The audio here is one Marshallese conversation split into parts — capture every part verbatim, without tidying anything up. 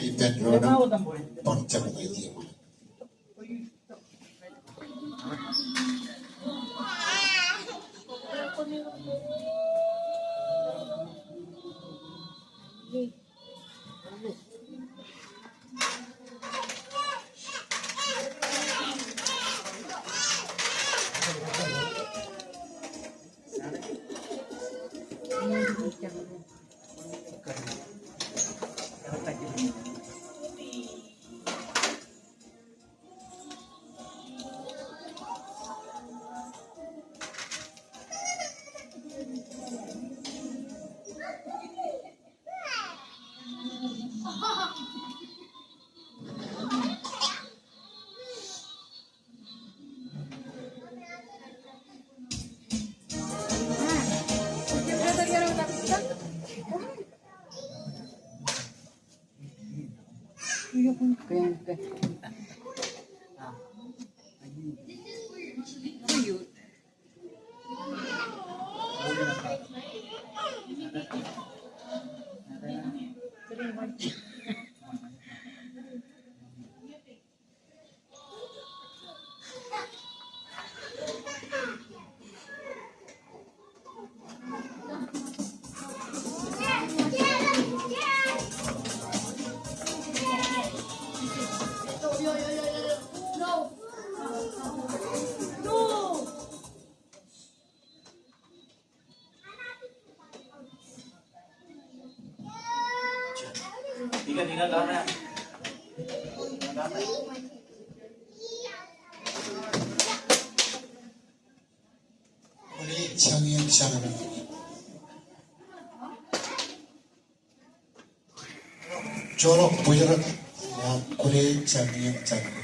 Ippān doon im bar jab ḷọk ie. Kwōle jañin jañin. Joḷọk bōjrak, kwōle jañin jañin.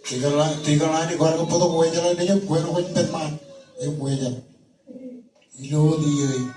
Tikaḷ, tikaḷ Anij kwaar kōbōtok wōj ḷọk nejū, kwōn kwōj pād ṃaan im wōj ḷọk. Ilo wōt iiō in.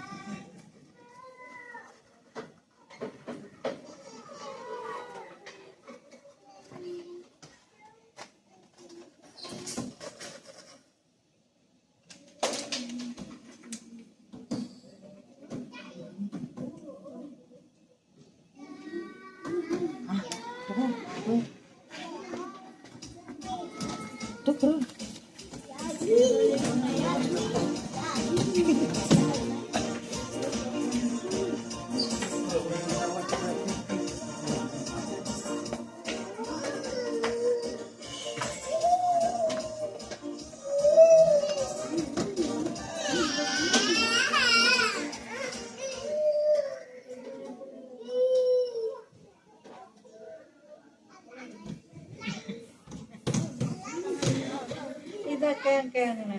Ita keñ keñ na.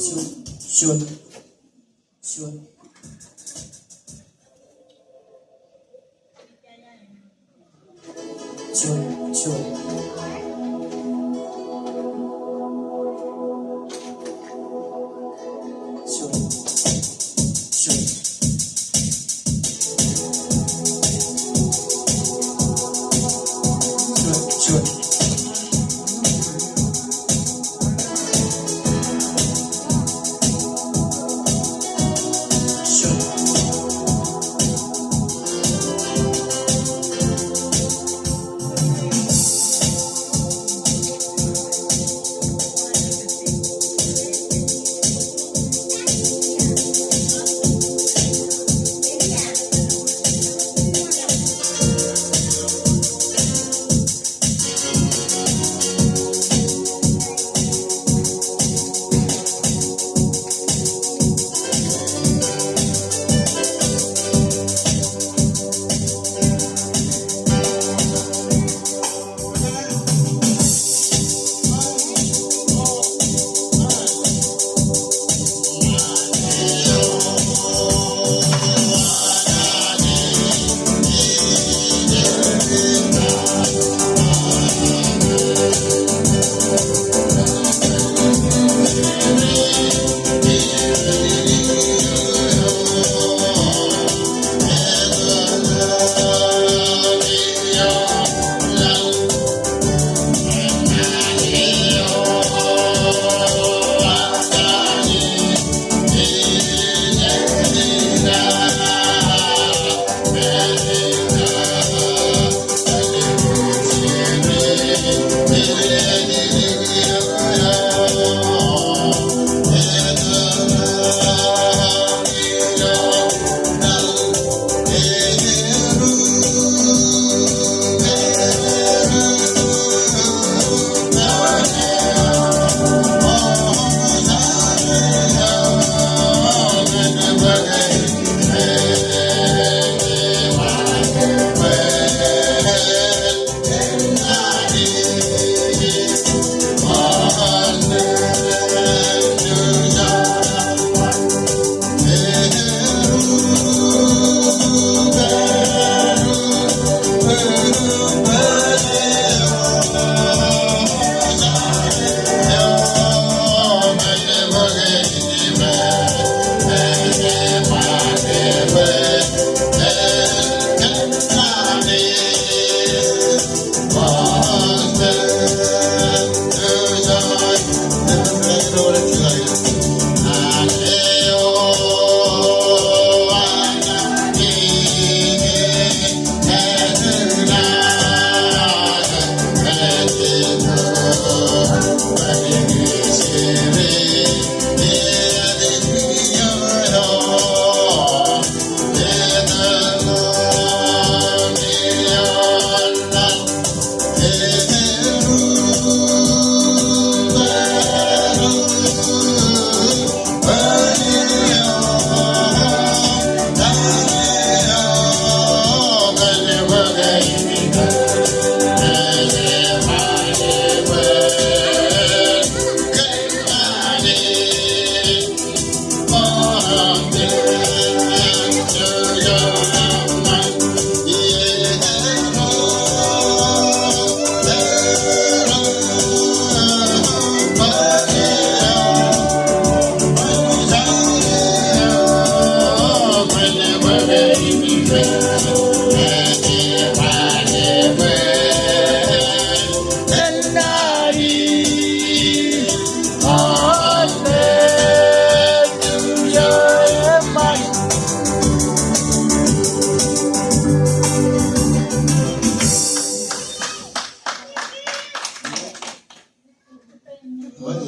Juon, juon, juon. Juon, juon. Juon, juon. Juon, juon.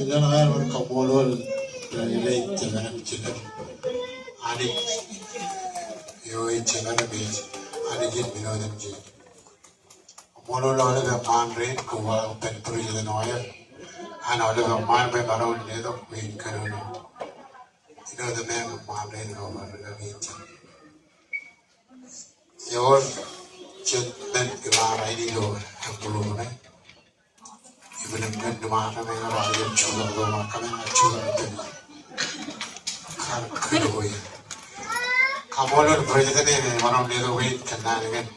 Ilo ṇa eo ij kaṃṃoolol ilo ej jemān im jilkintok Anij, eo ej jemān im ej Anij in men otemjej. Kaṃṃoolol aolep eṃṃaan rein koba ippān bwidej eo aer. An aolep eṃṃaan bwe maroñ in letok bwe in kōnono ilo tōmak eṃṃaan rein ilo bar eo ej jab. Ewōr jet men ilo rainin ilo envelope ṇe. Iban im men ṇe ṃaan rein eo raar jab jutak ilo ṃaan kōmij jutak ilo tōmak. Kaṃṃoolol President in emaroñ letok bwe kōn naan kein.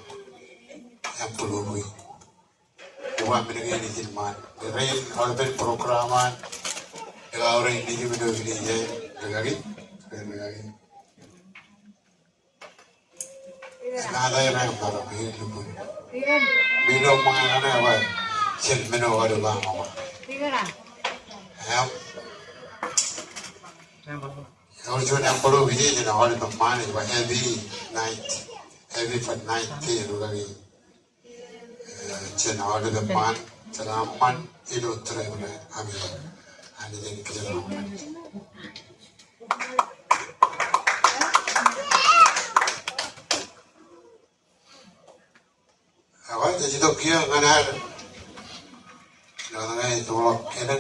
Im bōktok bwe uwaak men kein ijin ṃaan. Rein aolepen program an, ekaure nejūṃ ilo village e, rikaki, rikaki. Ṃae eo rej maroñ in lukkuun. Ilo ṃōñā ṇe ba jen men eo aolep aṃ ba. Im ewōr juon eṃṃan eo ij, jen aolep eṃṃan ej ba happy night. Happy fun night ke rikaki. Eh, jen aolep eṃṃan, jen eṃṃan ilo tōre eo aṃ. Amen. Anij en kōjeraaṃṃan. Ekwe, ej itok kiiō ñan ad. Ñan ad ej itok kiiō.